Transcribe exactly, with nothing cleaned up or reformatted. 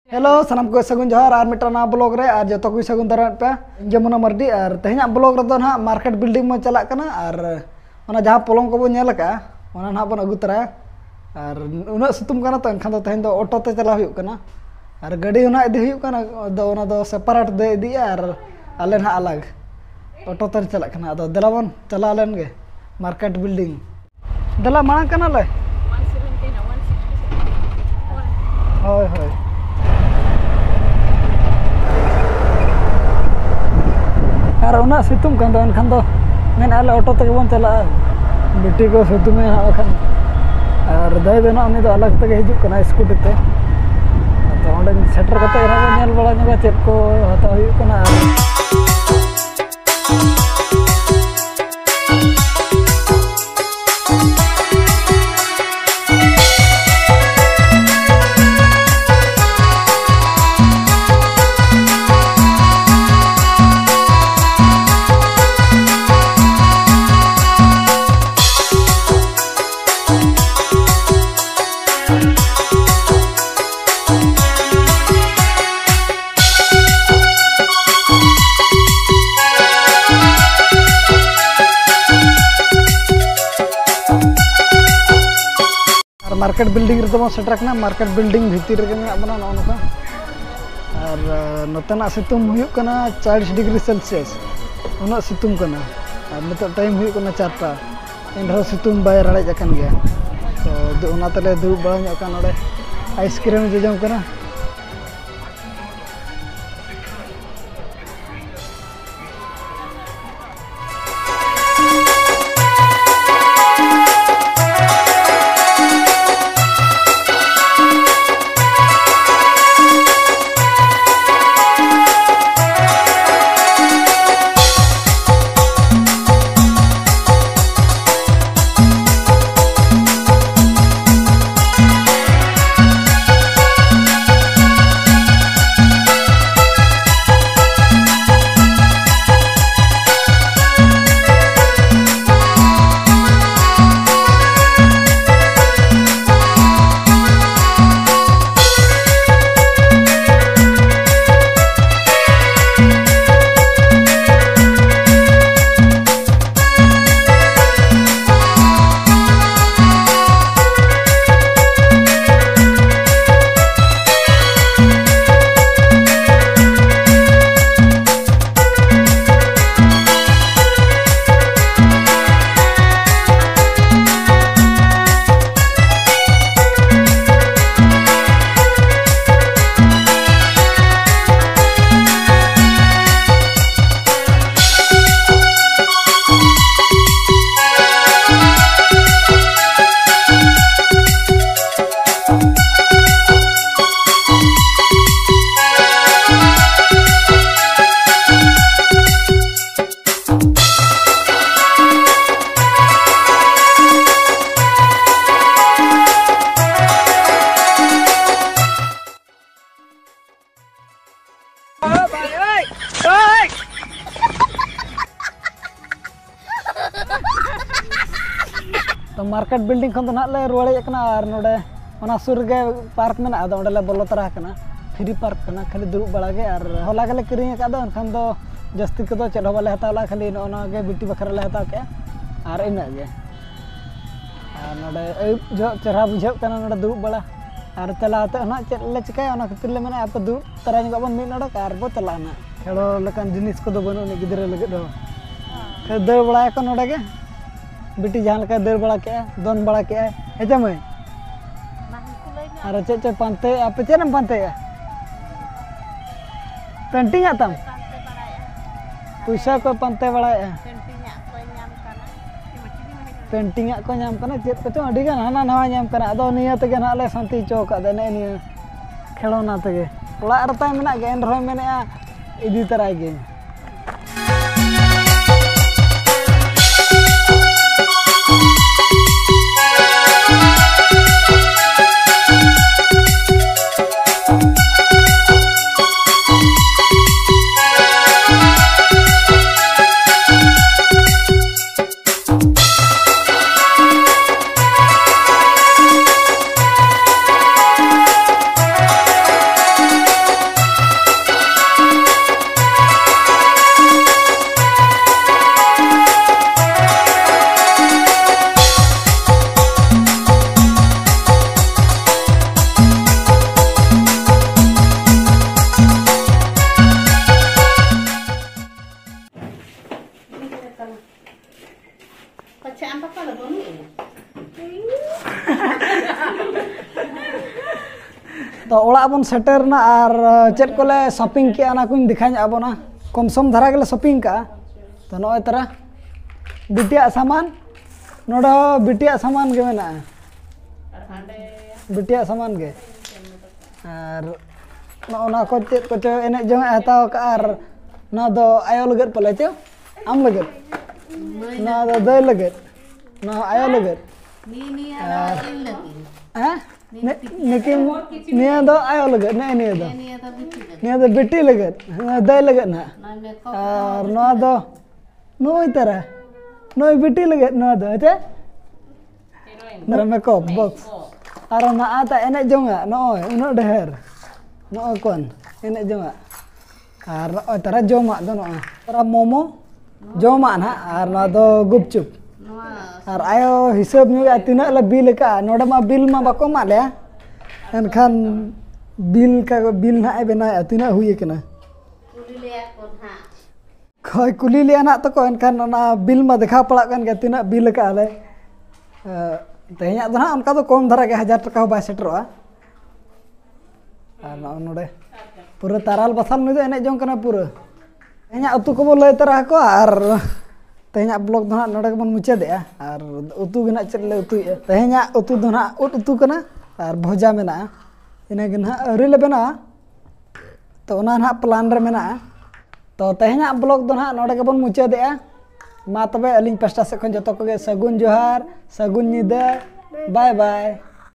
Hello, ᱥᱟᱱᱟᱢ ᱠᱚ ᱥᱟᱹᱜᱩᱱ ᱡᱚᱦᱟᱨ ᱟᱨ ᱢᱤᱫᱴᱟᱝ ᱱᱟᱣᱟ ᱵᱞᱚᱜ ᱨᱮ, ᱟᱨ ᱡᱚᱛᱚ ᱠᱚ ᱥᱟᱹᱜᱩᱱ ᱫᱟᱨᱟᱢᱮᱫ ᱯᱮ᱾ ᱤᱧ ᱜᱮ ᱢᱩᱱᱟ ᱢᱟᱨᱰᱤ, ᱟᱨ ᱛᱮᱦᱮᱧᱟᱜ ᱵᱞᱚᱜ ᱨᱮᱫᱚ ᱱᱟᱦᱟᱜ ᱢᱟᱨᱠᱮᱴ ᱵᱤᱞᱰᱤᱝ ᱵᱚᱱ ᱪᱟᱞᱟᱜ ᱠᱟᱱᱟ, ᱟᱨ ᱚᱱᱟ ᱡᱟᱦᱟᱸ ᱯᱚᱞᱚᱝ ᱠᱚᱵᱚᱱ ᱧᱮᱞ ᱟᱠᱟᱫᱼᱟ, ᱚᱱᱟ ᱱᱟᱦᱟᱜ ᱵᱚᱱ ᱟᱹᱜᱩ ᱛᱚᱨᱟᱭᱟ᱾ ᱟᱨ ᱩᱱᱟᱹᱜ ᱥᱤᱛᱩᱝ ᱠᱟᱱᱟ ᱛᱚ, ᱮᱱᱠᱷᱟᱱ ᱫᱚ ᱛᱮᱦᱮᱧ ᱫᱚ ᱚᱴᱳ ᱛᱮ ᱪᱟᱞᱟᱣ ᱦᱩᱭᱩᱜ ᱠᱟᱱᱟ, ᱟᱨ ᱜᱟᱹᱰᱤ ᱦᱚᱸ ᱱᱟᱦᱟᱜ ᱤᱫᱤ ᱦᱩᱭᱩᱜ ᱠᱟᱱᱟ, ᱟᱫᱚ ᱚᱱᱟ ᱫᱚ ᱥᱮᱯᱟᱨᱮᱴ ᱫᱚ ᱤᱫᱤᱜᱼᱟ, ᱟᱨ ᱟᱞᱮ ᱱᱟᱦᱟᱜ ᱟᱞᱟᱜᱽ ᱚᱴᱳ ᱛᱮᱞᱮ ᱪᱟᱞᱟᱜ ᱠᱟᱱᱟ᱾ ᱟᱫᱚ ᱫᱮᱞᱟ ᱵᱚᱱ ᱪᱟᱞᱟᱣ ᱞᱮᱱ ᱜᱮ ᱢᱟᱨᱠᱮᱴ ᱵᱤᱞᱰᱤᱝ᱾ ᱫᱮᱞᱟ, ᱢᱟᱲᱟᱝ ᱠᱟᱱᱟᱞᱮ᱾ ᱦᱳᱭ, ᱦᱳᱭ᱾ ᱟᱨ ᱩᱱᱟᱹᱜ ᱥᱤᱛᱩᱝ ᱠᱟᱱ ᱫᱚ, ᱮᱱᱠᱷᱟᱱ ᱫᱚ ᱢᱮᱱᱮᱫᱼᱟ ᱞᱮ ᱚᱴᱳ ᱛᱮᱜᱮ ᱵᱚᱱ ᱪᱟᱞᱟᱜᱼᱟ᱾ ᱵᱤᱴᱤ ᱠᱚ ᱥᱤᱛᱩᱝ ᱮ ᱦᱟᱸᱜ ᱵᱟᱠᱷᱟᱱ᱾ ᱟᱨ ᱫᱟᱹᱭ ᱫᱚ ᱱᱟᱜ ᱩᱱᱤ ᱫᱚ ᱟᱞᱟᱜᱽ ᱛᱮᱜᱮ ᱦᱤᱡᱩᱜ ᱠᱟᱱᱟ ᱥᱠᱩᱴᱤ ᱛᱮ᱾ ᱟᱫᱚ ᱚᱸᱰᱮ ᱥᱮᱴᱮᱨ ᱠᱟᱛᱮ ᱜᱮ ᱱᱟᱜ ᱵᱚᱱ ᱧᱮᱞ ᱵᱟᱲᱟ ᱧᱚᱜᱟ ᱪᱮᱫ ᱠᱚ ᱦᱟᱛᱟᱣ ᱦᱩᱭᱩᱜ ᱠᱟᱱᱟ᱾ ᱟᱨ ᱟᱨ ᱢᱟᱨᱠᱮᱴ ᱵᱤᱞᱰᱤᱝ ᱨᱮᱫᱚ ᱵᱚᱱ ᱥᱮᱴᱮᱨ ᱟᱠᱟᱱᱟ᱾ ᱢᱟᱨᱠᱮᱴ ᱵᱤᱞᱰᱤᱝ ᱵᱷᱤᱛᱤᱨ ᱨᱮᱜᱮ ᱢᱮᱱᱟᱜ ᱵᱚᱱᱟ, ᱱᱚᱜᱼᱚ ᱱᱚᱝᱠᱟ᱾ ᱟᱨ ᱟᱸ, ᱱᱚᱛᱮᱱᱟᱜ ᱥᱤᱛᱩᱝ ᱦᱩᱭᱩᱜ ᱠᱟᱱᱟ ᱪᱟᱞᱤᱥ ᱰᱤᱜᱽᱨᱤ ᱥᱮᱞᱥᱤᱭᱟᱥ, ᱩᱱᱟᱹᱜ ᱥᱤᱛᱩᱝ ᱠᱟᱱᱟ᱾ ᱟᱨ ᱱᱤᱛᱚᱜ ᱴᱟᱭᱤᱢ ᱦᱩᱭᱩᱜ ᱠᱟᱱᱟ ᱪᱟᱨᱴᱟ, ᱮᱱ ᱨᱮᱦᱚᱸ ᱥᱤᱛᱩᱝ ᱵᱟᱭ ᱨᱟᱲᱮᱡ ᱟᱠᱟᱱ ᱜᱮᱭᱟ᱾ ᱛᱚ ᱫᱩ-, ᱚᱱᱟ ᱛᱮᱞᱮ ᱫᱩᱲᱩᱵ ᱵᱟᱲᱟ ᱧᱚᱜ ᱠᱟᱱᱟ ᱱᱚᱰᱮ, ᱟᱭᱤᱥᱠᱨᱤᱢ ᱡᱚᱡᱚᱢ ᱠᱟᱱᱟ᱾ ᱢᱟᱨᱠᱮᱴ ᱵᱤᱞᱰᱤᱝ ᱠᱷᱚᱱ ᱫᱚ ᱱᱟᱦᱟᱜ ᱞᱮ ᱨᱩᱣᱟᱹᱲ ᱦᱮᱡ ᱟᱠᱟᱱᱟ ᱟᱨ ᱱᱚᱰᱮ ᱚᱱᱟ ᱥᱩᱨ ᱨᱮᱜᱮ ᱯᱟᱨᱠ ᱢᱮᱱᱟᱜᱼᱟ, ᱟᱫᱚ ᱚᱸᱰᱮ ᱞᱮ ᱵᱚᱞᱚ ᱛᱚᱨᱟ ᱟᱠᱟᱱᱟ᱾ ᱯᱷᱨᱤ ᱯᱟᱨᱠ ᱠᱟᱱᱟ, ᱠᱷᱟᱹᱞᱤ ᱫᱩᱲᱩᱵ ᱵᱟᱲᱟ ᱜᱮ᱾ ᱟᱨ ᱦᱚᱞᱟ ᱜᱮᱞᱮ ᱠᱤᱨᱤᱧ ᱟᱠᱟᱫ ᱫᱚ, ᱮᱱᱠᱷᱟᱱ ᱫᱚ ᱡᱟᱹᱥᱛᱤ ᱠᱚᱫᱚ ᱪᱮᱫ ᱦᱚᱸ ᱵᱟᱞᱮ ᱦᱟᱛᱟᱣ ᱞᱮᱫᱼᱟ, ᱠᱷᱟᱹᱞᱤ ᱱᱚᱜᱼᱚ ᱱᱚᱣᱟ ᱜᱮ ᱵᱤᱴᱤ ᱵᱟᱠᱷᱨᱟ ᱞᱮ ᱦᱟᱛᱟᱣ ᱠᱮᱫᱼᱟ᱾ ᱟᱨ ᱤᱱᱟᱹᱜ ᱜᱮ᱾ ᱟᱨ ᱱᱚᱰᱮ ᱟᱹᱭᱩᱵ ᱡᱚᱦᱚᱜ ᱪᱮᱦᱨᱟ ᱵᱩᱡᱷᱟᱹᱜ ᱠᱟᱱᱟ ᱱᱚᱰᱮ ᱫᱩᱲᱩᱵ ᱵᱟᱲᱟ᱾ ᱟᱨ ᱪᱟᱞᱟᱣ ᱠᱟᱛᱮ ᱦᱚᱸ ᱱᱟᱜ ᱪᱮᱫ ᱞᱮ ᱪᱤᱠᱟᱹᱭᱟ, ᱚᱱᱟ ᱠᱷᱟᱹᱛᱤᱨ ᱞᱮ ᱢᱮᱱᱟ ᱟᱯᱮ ᱫᱩᱲᱩᱵ ᱛᱟᱨᱟ ᱧᱚᱜᱚᱜ ᱵᱚᱱ ᱢᱤᱫ ᱱᱚᱰᱮ ᱟᱨ ᱵᱚ ᱪᱟᱞᱟᱜᱼᱟ ᱱᱟᱜ᱾ ᱠᱷᱮᱞᱳ ᱞᱮᱠᱟᱱ ᱡᱤᱱᱤᱥ ᱠᱚᱫᱚ ᱵᱟᱹᱱᱩᱜ ᱟᱹᱱᱤᱡ ᱜᱤᱫᱽᱨᱟᱹ ᱞᱟᱹᱜᱤᱫ ᱫᱚ᱾ ᱠᱷᱟᱹᱞᱤ ᱫᱟᱹᱲ ᱵᱟᱲᱟᱭᱟᱠᱚ ᱱᱚᱰᱮ ᱜᱮ᱾ ᱵᱤᱴᱤ ᱡᱟᱦᱟᱸ ᱞᱮᱠᱟᱭ ᱫᱟᱹᱲ ᱵᱟᱲᱟ ᱠᱮᱜᱼᱟ, ᱫᱚᱱ ᱵᱟᱲᱟ ᱠᱮᱜᱼᱟᱭ᱾ ᱦᱮᱸ ᱪᱮ ᱢᱟᱹᱭ? ᱟᱨ ᱪᱮᱫ ᱪᱚ ᱯᱟᱱᱛᱮᱭᱮᱜᱼᱟ ᱯᱮ, ᱪᱮᱫ ᱮᱢ ᱯᱟᱱᱛᱮᱭᱮᱜᱼᱟ? ᱯᱮᱱᱴᱤᱝ ᱟᱜ ᱛᱟᱢ? ᱯᱚᱭᱥᱟ ᱠᱚ ᱯᱟᱱᱛᱮ ᱵᱟᱲᱟᱭᱮᱜᱼᱟ᱾ ᱯᱮᱱᱴᱤᱝ ᱟᱜ ᱠᱚ ᱧᱟᱢ ᱠᱟᱱᱟ, ᱪᱮᱫ ᱠᱚᱪᱚᱝ ᱟᱹᱰᱤ ᱜᱟᱱ ᱦᱟᱱᱟ ᱱᱟᱣᱟ ᱧᱟᱢ ᱠᱟᱱᱟ᱾ ᱟᱫᱚ ᱱᱤᱭᱟᱹ ᱛᱮᱜᱮ ᱱᱟᱦᱟᱜ ᱞᱮ ᱥᱟᱱᱛᱤ ᱦᱚᱪᱚ ᱟᱠᱟᱫ ᱱᱮᱜᱼᱮ ᱱᱤᱭᱟᱹ ᱠᱷᱮᱞᱳᱱᱟ ᱛᱮᱜᱮ᱾ ᱚᱲᱟᱜ ᱨᱮ ᱛᱟᱭ ᱢᱮᱱᱟᱜ ᱜᱮ, ᱮᱱ ᱨᱮᱦᱚᱸᱭ ᱢᱮᱱᱮᱜᱼᱟ ᱤᱫᱤ ᱛᱟᱨᱟᱭ ᱜᱤᱭᱟᱹᱧ᱾ ᱛᱚ, ᱚᱲᱟᱜ ᱵᱚᱱ ᱥᱮᱴᱮᱨ ᱮᱱᱟ ᱟᱨ ᱪᱮᱫ ᱠᱚᱞᱮ ᱥᱚᱯᱤᱝ ᱠᱮᱜᱼᱟ, ᱚᱱᱟ ᱠᱚᱧ ᱫᱮᱠᱷᱟᱣ ᱧᱚᱜ ᱟᱵᱚᱱᱟ᱾ ᱠᱚᱢ ᱥᱚᱢ ᱫᱷᱟᱨᱟ ᱜᱮᱞᱮ ᱥᱚᱯᱤᱝ ᱠᱟᱜᱼᱟ᱾ ᱛᱚ, ᱱᱚᱜᱼᱚᱭ ᱛᱟᱨᱟ ᱵᱤᱴᱤᱭᱟᱜ ᱥᱟᱢᱟᱱ, ᱱᱚᱰᱮ ᱦᱚᱸ ᱵᱤᱴᱤᱭᱟᱜ ᱥᱟᱢᱟᱱ ᱜᱮ ᱢᱮᱱᱟᱜᱼᱟ, ᱵᱤᱴᱤᱭᱟᱜ ᱥᱟᱢᱟᱱ ᱜᱮ᱾ ᱟᱨ ᱱᱚᱜᱼᱚ ᱱᱚᱣᱟ ᱠᱚ ᱪᱮᱫ ᱠᱚᱪᱚ ᱮᱱᱮᱡ ᱡᱚᱝ ᱮ ᱦᱟᱛᱟᱣ ᱠᱟᱜᱼᱟ᱾ ᱟᱨ ᱱᱚᱣᱟ ᱫᱚ ᱟᱭᱳ ᱞᱟᱹᱜᱤᱫ ᱯᱟᱞᱮ ᱪᱚ? ᱟᱢ ᱞᱟᱹᱜᱤᱫ? ᱱᱚᱣᱟ ᱫᱚ ᱫᱟᱹᱭ ᱞᱟᱹᱜᱤᱫ, ᱱᱚᱣᱟ ᱟᱭᱳ ᱞᱟᱹᱜᱤᱫ᱾ ᱱᱤᱭᱟᱹ, ᱱᱤᱭᱟᱹ ᱟᱨ ᱤᱧ ᱞᱟᱹᱜᱤᱫ᱾ ᱦᱮᱸ? ᱱᱤ-, ᱱᱤᱠᱤᱱ, ᱱᱤᱭᱟᱹ ᱫᱚ ᱟᱭᱳ ᱞᱟᱹᱜᱤᱫ, ᱱᱮᱜᱼᱮ ᱱᱤᱭᱟᱹ ᱫᱚ᱾ ᱱᱤᱭᱟᱹ, ᱱᱤᱭᱟᱹ ᱫᱚ ᱵᱤᱴᱤ ᱞᱟᱹᱜᱤᱫ᱾ ᱱᱤᱭᱟᱹ ᱫᱚ ᱵᱤᱴᱤ ᱞᱟᱹᱜᱤᱫ, ᱦᱮᱸ, ᱫᱟᱹᱭ ᱞᱟᱹᱜᱤᱫ ᱱᱟᱦᱟᱜ᱾ ᱱᱚᱣᱟ ᱢᱮᱠᱟᱯ ᱫᱚ ᱟᱨ ᱵᱤᱴᱤ ᱱᱚᱣᱟ ᱞᱟᱹᱜᱤᱫ᱾ ᱫᱚ, ᱱᱩᱭ ᱛᱟᱨᱟ, ᱱᱩᱭ ᱵᱤᱴᱤ ᱞᱟᱹᱜᱤᱫ ᱱᱚᱣᱟ ᱫᱚ, ᱦᱮᱸ ᱪᱮ? Makeup box. ᱟᱨ ᱚᱱᱟ ᱟᱛᱟ ᱮᱱᱮᱡ ᱡᱚᱝᱟᱜ ᱱᱚᱜᱼᱚᱭ ᱩᱱᱟᱹᱜ ᱰᱷᱮᱨ, ᱱᱚᱜᱼᱚᱭ ᱠᱚᱱ ᱮᱱᱮᱡ ᱡᱚᱝᱟᱜ᱾ ᱟᱨ ᱱᱚᱜᱼᱚᱭ ᱛᱟᱨᱟ ᱡᱚᱢᱟᱜ ᱫᱚ ᱱᱚᱜᱼᱚᱭ ᱛᱟᱨᱟ ᱢᱳᱢᱳ ᱡᱚᱢᱟᱜ ᱱᱟᱦᱟᱜ, ᱟᱨ ᱱᱚᱣᱟ ᱫᱚ ᱜᱩᱯᱪᱩᱯ᱾ ᱟᱨ ᱟᱭᱳ ᱦᱤᱥᱟᱹᱵ ᱧᱚᱜᱼᱟ ᱛᱤᱱᱟᱹᱜ ᱞᱮ ᱵᱤᱞ ᱟᱠᱟᱫᱼᱟ᱾ ᱱᱚᱰᱮ ᱢᱟ ᱵᱤᱞ ᱢᱟ ᱵᱟᱠᱚ ᱮᱢᱟᱜ ᱞᱮᱭᱟ, ᱮᱱᱠᱷᱟᱱ ᱵᱤᱞ ᱠᱟ ᱵᱤᱞ ᱱᱟᱦᱟᱜ ᱮ ᱵᱮᱱᱟᱣᱮᱫᱼᱟ ᱛᱤᱱᱟᱹᱜ ᱦᱩᱭ ᱟᱠᱟᱱᱟ᱾ ᱠᱩᱞᱤ ᱞᱮᱭᱟ ᱠᱚ ᱱᱟᱦᱟᱜ᱾ ᱦᱳᱭ, ᱠᱩᱞᱤ ᱞᱮᱭᱟ ᱱᱟᱦᱟᱜ ᱛᱟᱠᱚ, ᱮᱱᱠᱷᱟᱱ ᱚᱱᱟ ᱵᱤᱞ ᱢᱟ ᱫᱮᱠᱷᱟᱣ ᱯᱟᱲᱟᱜ ᱠᱟᱱ ᱜᱮᱭᱟ ᱛᱤᱱᱟᱹᱜ ᱵᱤᱞ ᱟᱠᱟᱫᱼᱟ ᱞᱮ᱾ ᱛᱮᱦᱮᱧᱟᱜ ᱫᱚ ᱱᱟᱦᱟᱜ ᱚᱱᱠᱟ ᱫᱚ ᱠᱚᱢ ᱫᱷᱟᱨᱟ ᱜᱮ, ᱦᱟᱡᱟᱨ ᱴᱟᱠᱟ ᱦᱚᱸ ᱵᱟᱭ ᱥᱮᱴᱮᱨᱚᱜᱼᱟ᱾ ᱟᱨ ᱱᱚᱜᱼᱚ ᱱᱚᱰᱮ ᱯᱩᱨᱟᱹ ᱛᱟᱨᱟᱞ ᱵᱟᱥᱟᱞ ᱱᱩᱭ ᱫᱚ ᱮᱱᱮᱡ ᱡᱚᱝ ᱠᱟᱱᱟ ᱯᱩᱨᱟᱹ᱾ ᱛᱮᱦᱮᱧᱟᱜ ᱩᱛᱩ ᱠᱚᱵᱚ ᱞᱟᱹᱭ ᱛᱟᱨᱟ ᱟᱠᱚᱣᱟ, ᱟᱨ ᱛᱮᱦᱮᱧᱟᱜ ᱵᱞᱚᱜ ᱫᱚ ᱱᱟᱦᱟᱜ ᱱᱚᱰᱮ ᱜᱮᱵᱚᱱ ᱢᱩᱪᱟᱹᱫᱮᱜᱼᱟ᱾ ᱟᱨ ᱩᱛᱩ ᱜᱮ ᱱᱟᱦᱟᱜ ᱪᱮᱫ ᱞᱮ ᱩᱛᱩᱭᱮᱫᱼᱟ? ᱛᱮᱦᱮᱧᱟᱜ ᱩᱛᱩ ᱫᱚ ᱱᱟᱦᱟᱜ ᱩᱫ ᱩᱛᱩ ᱠᱟᱱᱟ ᱟᱨ ᱵᱷᱚᱡᱟ ᱢᱮᱱᱟᱜᱼᱟ, ᱤᱱᱟᱹᱜᱮ ᱱᱟᱦᱟᱜ ᱟᱹᱣᱨᱤ ᱞᱮ ᱵᱮᱱᱟᱣᱟ᱾ ᱛᱚ ᱚᱱᱟ ᱱᱟᱦᱟᱜ ᱯᱞᱟᱱ ᱨᱮ ᱢᱮᱱᱟᱜᱼᱟ᱾ ᱛᱚ ᱛᱮᱦᱮᱧᱟᱜ ᱵᱞᱚᱜ ᱫᱚ ᱱᱟᱦᱟᱜ ᱱᱚᱰᱮ ᱜᱮᱵᱚᱱ ᱢᱩᱪᱟᱹᱫᱮᱜᱼᱟ᱾ ᱢᱟ ᱛᱚᱵᱮ ᱟᱹᱞᱤᱧ ᱯᱟᱥᱴᱟ ᱥᱮᱫ ᱠᱷᱚᱱ ᱡᱚᱛᱚ ᱠᱚᱜᱮ ᱥᱟᱹᱜᱩᱱ ᱡᱚᱦᱟᱨ, ᱥᱟᱹᱜᱩᱱ ᱧᱤᱫᱟᱹ, ᱵᱟᱭ ᱵᱟᱭ᱾